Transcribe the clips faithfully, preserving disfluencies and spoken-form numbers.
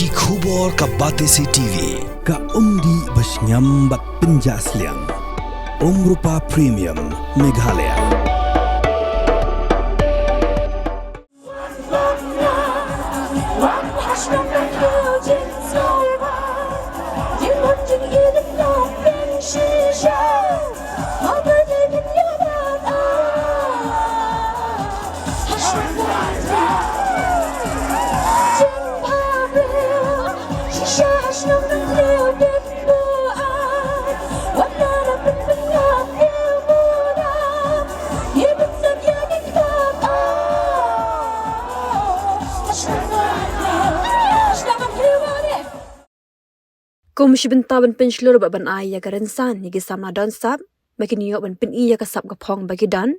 Ki khubor ka Batesi T V, ka umdih ba shngiam bad pynjah sliang. Umrupa Premium, Meghalaya. Kum shi bynta ban pynshlur bad ban ai ïa ka rynsan ïa ki samla don sap, ba kin ïoh ban pyni ïa ka sap ka phong ba ki don.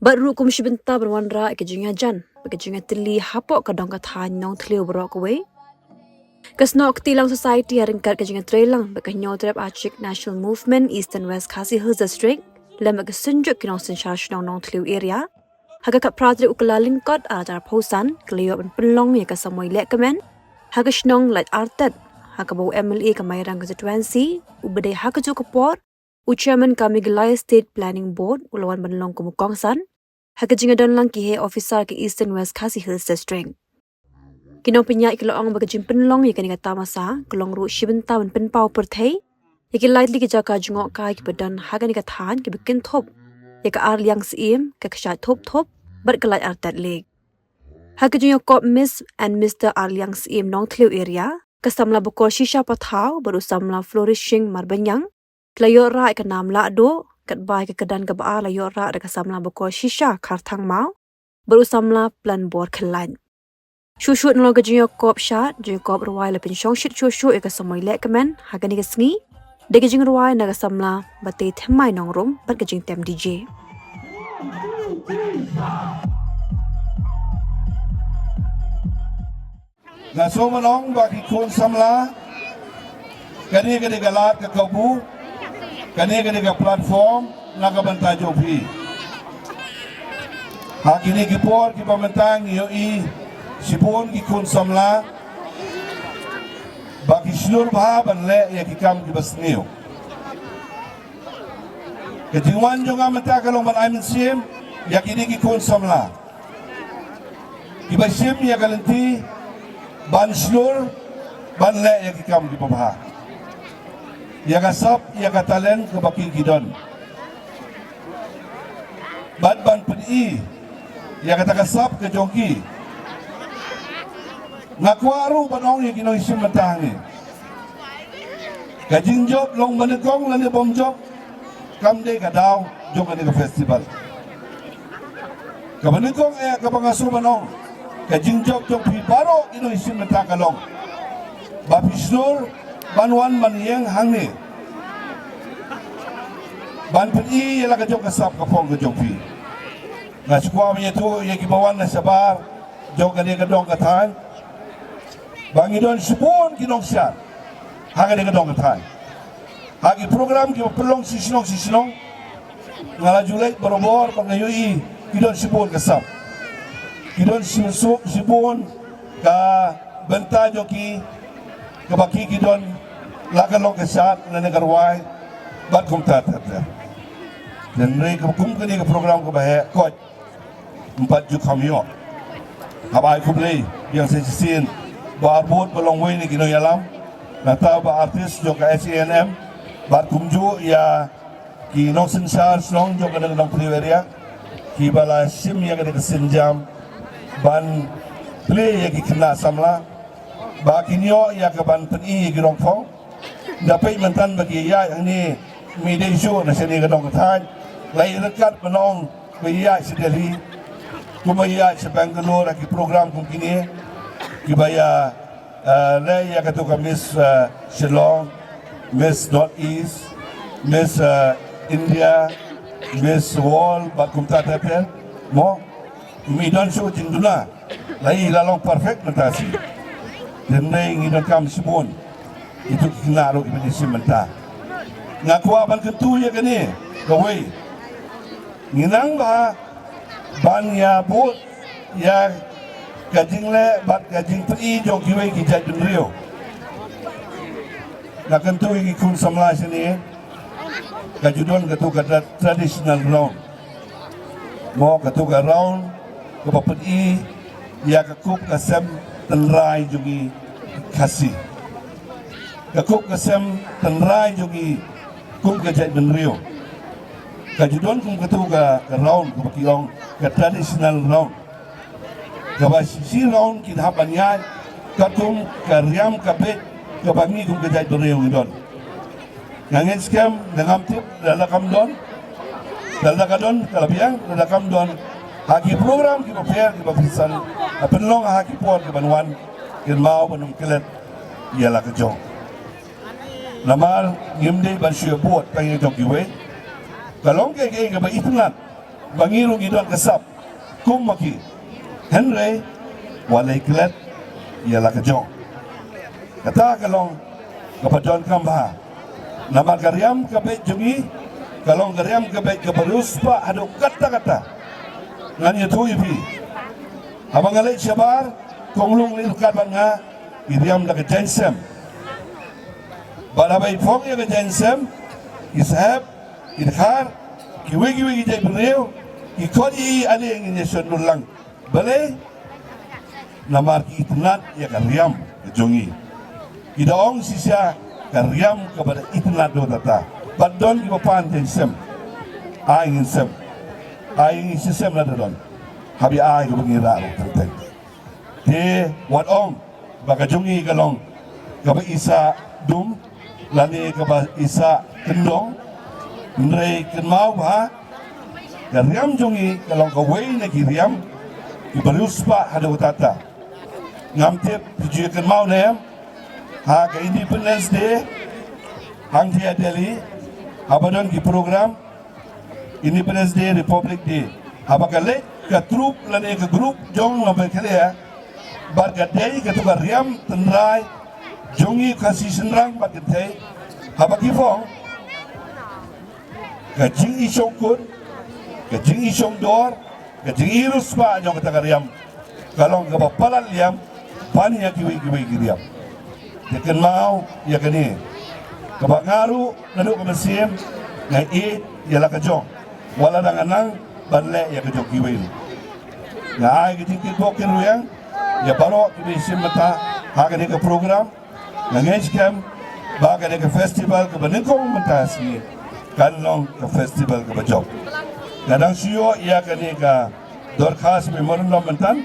Bad ruh kum shi bynta ban wanrah ïa ka jingïajan bad ka jingïatylli hapoh ka dong ka thaiñ Nongthliew baroh kawei, ka Snoh Ktilang Society ha ryngkat ka jingïatreilang bad ka Hynñiewtrep Achik National Movement Eastern West Khasi Hills District lem bad ka Synjuk ki Nongsynshar Shnong Nongthliew Area, ha ka khatphra tarik u Kyllalyngkot arhajar arphew san, ka la ïoh ban pynlong ïa ka samoi lehkmen ha ka shnong Laitartet, ha kaba u M L A ka Mairang Constituency uba dei ha kajuh ka por u Chairman ka Meghalaya State Planning Board u la wan ban long kum u kongsan ha ka jingïadonlang ki heh officer ka Eastern West Khasi Hills District. Ki nongpynïaid ki la ong ba ka jingpynlong ïa kane ka tamasa ka long ruh shi bynta ban pynpaw pyrthei ïa ki lai tylli ki jaka jngohkai kiba don ha kane ka thaiñ kiba kynthup ïa ka Arliang Syiem, ka Kshaid Thup Thup bad ka Laitartet Lake. Ha ka jingïakop Miss and Mister Arliang Syiem Nongthliew Area, ka samla Bakor Shisha Pathaw bad u samla Flourishing Marbaniang ki la ïoh rah ïa ka nam lahduh, katba ïa ka kyrdan kaba ar la ïoh rah da ka samla Bakor Shisha Kharthang Maw bad u samla Planbor Khyllait. Shuh shuh na long ka jingïakop shad, jingïakop rwai la pynshongshit shuh shuh ïa ka samoi lehkmen ha kane ka sngi da ka jingrwai na ka samla Batei Thymmai Nongrum bad ka jingtem D J. Nga sngewbha ban ong ba ki khun samla, kane ka dei ka lad ka kabu, kane ka dei ka platform na ka bynta jong phi. Ha kine ki por kiba mynta ngi ïohi shibun ki khun samla ba ki shlur bha ban leh ïa ki kam kiba sniew. Ka jingwan jong nga mynta ka long ban ai mynsiem ïa kine ki khun samla kiba shim ïa ka lynti ban shlur, ban leh ïa ki kam kiba bha, ïa ka sap, ïa ka talent kaba ki ki don, bad ban pyni ïa kata ka sap ka jong ki. Nga kwah ruh ban ong ïa ki nongshim bynta hangne, ka jingjop long ba nyngkong lane bym jop kam dei ka daw jong kane ka festival. Kaba nyngkong eh kaba nga sngewbha ban ong, ka jingjop jong phi baroh ki nongshim bynta ka long ba phi shlur ban wan ban ïeng hangne ban pyni ïa la ka jong ka sap ka phong ka jong phi. Nga sngewbha ban ïathuh ïa kiba wan na shabar jong kane ka dong ka thaiñ ba ngi don shibun ki nongshad ha kane ka dong ka thaiñ. Ha ki program kiba pynlong shi shnong shi shnong, nga la ju leit barabor ba nga ïohi ki don shibun ka sap, ki don shi-, shibun ka bynta jong ki kaba ki ki don, la ka long ka shad lane ka rwai bad kumta ter ter. Hynrei kaba kum kane ka program kaba heh, koit ym pat ju kham ïoh. Haba ai khublei biang sa shisien ba ar bud ba long wei na ki nongïalam, nangta ba artist jong ka S A N M bad kumjuh ïa ki nongsynshar shnong jong ka Nongthliew area kiba la shim ïa ka dei ka sienjam ban plie ïa ki khynnah samla ba kin ïoh ïa ka ban pyni ïa ki rong phong. Da peit mynta ba ki ïaid hangne, mih dei shuh na shane ka dong ka thaiñ, la ïa ryngkat ban ong ba ïaid sha Delhi, kumba ïaid sha Bangalore ha ki program kum kine kiba ïa, eh, leh ïa kato ka Miss, eh, Shillong, Miss North East, Miss, eh, India, Miss World bad kumta ter ter mo. Ym don shuh jingduna, la i la long perfect mynta shi. Hynrei ngi donkam shibun itu ki khynnah ruh kiba ngi shim mynta. Nga kwah ban kyntu ïa kane kawei, ngi nang ba ban ïa bud ïa Ka jingleh bad ka jingpyni jong kiwei ki jaitbynriew. Nga kyntu ïa ki khun samla shane, ka ju don katu ka tra-, traditional round. Mo, katu ka round kaba pyni ïa ka kup ka sem tynrai jong ngi Khasi. Ka kup ka sem tynrai jong ngi kum ka jaitbynriew. Ka ju don kum katu ka, ka round kaba ki ong ka traditional round. Kaba shi, shi round kin hap ban ïaid katkum ka riam ka beit kaba ngi kum ka jaitbynriew ngi don. Nga ngeit skhem, nga ngam tip lada kam don, lada ka don ka la biang, lada kam don, ha ki program kiba pher kiba pyrshang, ha pynlong ha ki por kiban wan, kynmaw ban ym klet ïa la ka jong. Namar ngim dei ban shu ïa bud tang ïa jong kiwei. Ka long kaei kaei kaba itynnad ba ngi ruh ngi don ka sap kum ma ki. Hynrei wat leh klet ïa la ka jong. Kata ka long kaba donkam bha. Namar ka riam ka beit jong ngi ka long ka riam ka beit kaba riewspah haduh katta katta. Ngan ïathuh ïa phi. Haba nga leit shabar, kong Lung leit ryngkat bad nga, i riam da ka jaiñsem. Bad haba i phong ïa ka jaiñsem, i sahep, i dkhar, kiwei kiwei ki jaitbynriew, i khot ïa i, ale ngin ïa shon dur lang. Balei? Namar ki itynnad ïa ka riam ka jong ngi. Ki da ong shisha ka riam kaba da itynnad haduh katta. Bad don kiba pan jaiñsem. Ai ngin sem. Ai ngin shisem lada don. Haba ai kaba ngi rah ruh teng teng. Te wat ong ba ka jong ngi ka long kaba i sah dum lane kaba i sah kyndong. Hynrei kynmaw ba ka riam jong ngi ka long kawei na ki riam kiba riewspah haduh katta. Ngam tip phi ju ïa kynmaw ne em, ha ka Independence Day hangtei ha Delhi, haba don ki program Independence Day, Republic Day, haba ka leit ka troop lane ka group jong la Meghalaya bad ka dei katu ka riam tynrai jong ngi Khasi shynrang bad kynthei, haba ki phong, ka jingïashongkun, ka jingïashongdor, ka jingïariewspah jong kata ka riam ka long kaba palat liam ban ïa kiwei kiwei ki riam. Te kynmaw ïa kane, kaba nga ruh naduh ka mynsiem nga ïeit ïa la ka jong, wat la dang nga nang ban leh ïa ka jong kiwei ruh. Nga ai ka jingkyrkhu kyrdoh ïa baroh kiba ïashim bynta ha kane ka program. Nga ngeit skhem ba kane ka festival kaba nyngkong mynta shi kan long ka festival kaba jop. Nga dang shu ïoh ïa kane ka dorkhas memorandum mynta,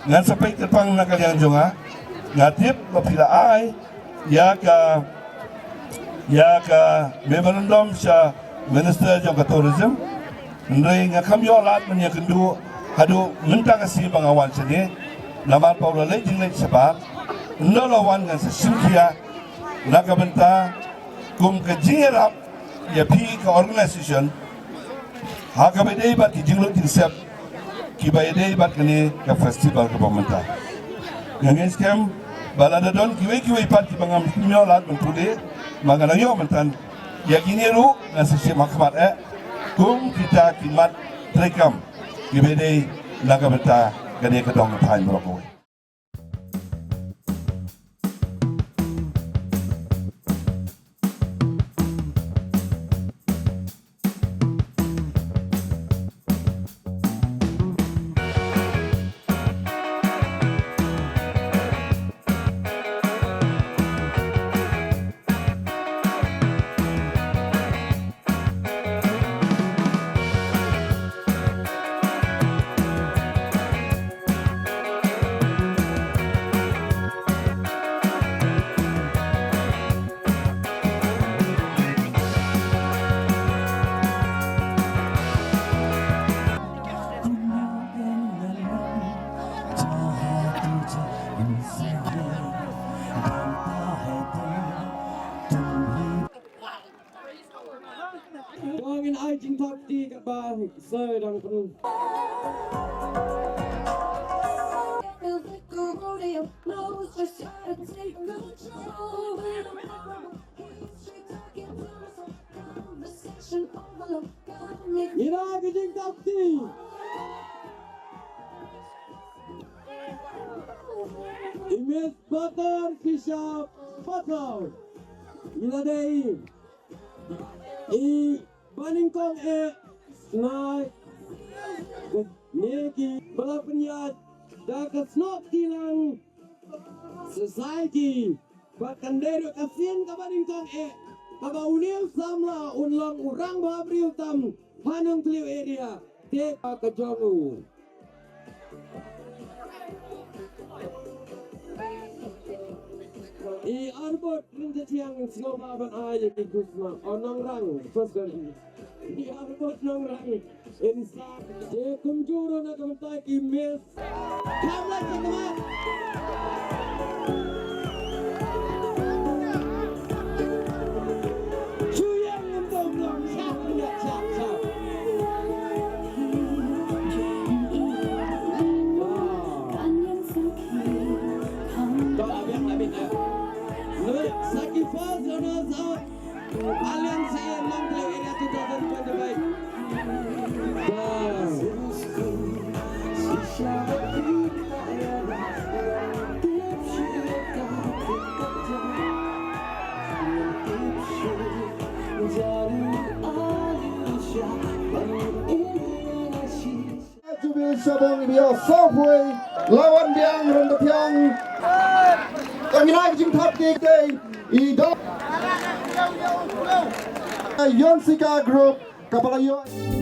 ngan sa peit kyrpang na ka liang jong nga. Nga tip ba phi la ai ïa ka, ïa ka memorandum sha Minister jong ka Tourism. Hynrei nga kham ïoh lad ban ïakynduh haduh mynta ka sngi ba nga wan shane. Namar ba u la leit jingleit shabar, ynda la wan ngan sa shim khia na ka bynta kum ka jingïarap ïa phi ka organization ha kaba ïadei bad ki jinglut jingsep kiba ïadei bad kane ka festival kaba mynta. Nga ngeit skhem ba lada don kiwei kiwei pat kiba ngam ïoh lad ban pule, ma nga nang ïoh mynta, ïa kine ruh ngan sa shim ha khmat eh kum kita ki mat treikam kiba ïadei na ka bynta kane ka dong ka thaiñ baroh kawei. Ngin ai jingthap kti katba sdang pynlong. Ngin ai ka jingthap kti. I Miss Batar Shisha Pathaw. Ila dei i banyngkong eh na ne ki ba la pynïaid da ka Snoh Kti Lang Society. Ba kan dei ruh ka sien kaba nyngkong eh kaba une u samla un long u rangbah briew tam ha Nongthliew area. Te ka jong u i Arbot Ryntathiang sngewbha ban ai ïa ki khusnam. O Nongrang, first, i Arbot Nongrang. Insa te kumjuh ruh na ka bynta ki Miss. Kham lait shakhmat. Shu ïeng ngam tau blong, shap, shap, shap. Wow. To, la biang, la biang, eh. Sakhi first runners up. Alliance Nongthliew Area two thousand twenty-five. Jubi Shabong Ibio Sopwei, Lawan Biang Ryntathiang. Kami naik jingthap ki dei i dok. Yonsika Group, kaba la ïoh.